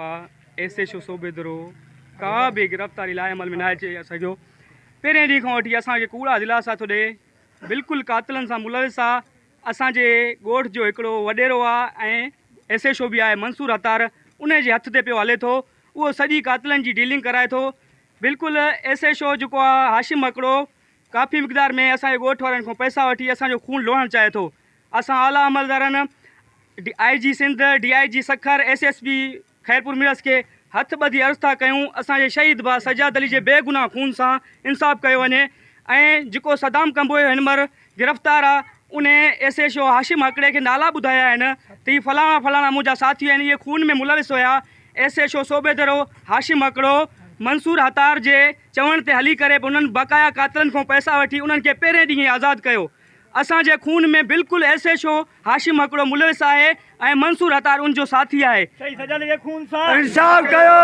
S H O صوبيدرو ڪا به گرفتاري لاء عمل ۾ نه اچي سگهيو. پهرين ڏينهن کان وٺي اسان کي ڪوڙا دلاسا ٿو ڏئي. بلڪل قاتلن سان ملوث آ. اسان جي ڳوٺ جو هڪڙو وڏيرو آ ۽ ايس ايڇ او به آهي منصور عطار انهي جي هٿ تي پيو هلي ٿو. اهو سڄي قاتلن جي ڊيلنگ ڪرائي ٿو. بلڪل ايس ايڇ او جيڪو آ هاشم هڪڙو ڪافي مقدار ۾ اسان جي ڳوٺ وارن کان پئسا وٺي اسان جو خون لوڙهڻ چاهي ٿو. اسان اعليٰ عملدارن I G Sindh, D I G Sukkur, S S P Khairpur Mirs کي هٿ ٻڌي عرض ٿا ڪيون اسان جي شهيد ڀاء سجاد علي جي بيگناهه خون سان انصاف ڪيو وڃي ۽ جيڪو صدام ڪمبوهي هن مهل گرفتار آ انهي S H O Hashim Hakri کي نالا ٻڌايا آهن ته هي فلاڻا فلاڻا منهنجا ساٿي آهن اهي خون ۾ ملوث هيا S H O Sobhodero Hashim Hakro Mansoor Hattar جي چوڻ تي هلي ڪري به انهن بقايا قاتلن کان پئسا وٺي انهن کي پهرين ڏينهن ئي آزاد ڪيو اسان جي خون ۾ بلڪل S H O Hashim Hakro ملوث آهي ۽ منصور عطار ان جو ساٿي آهي. شهيد سجاد جي خون سان انصاف ڪيو.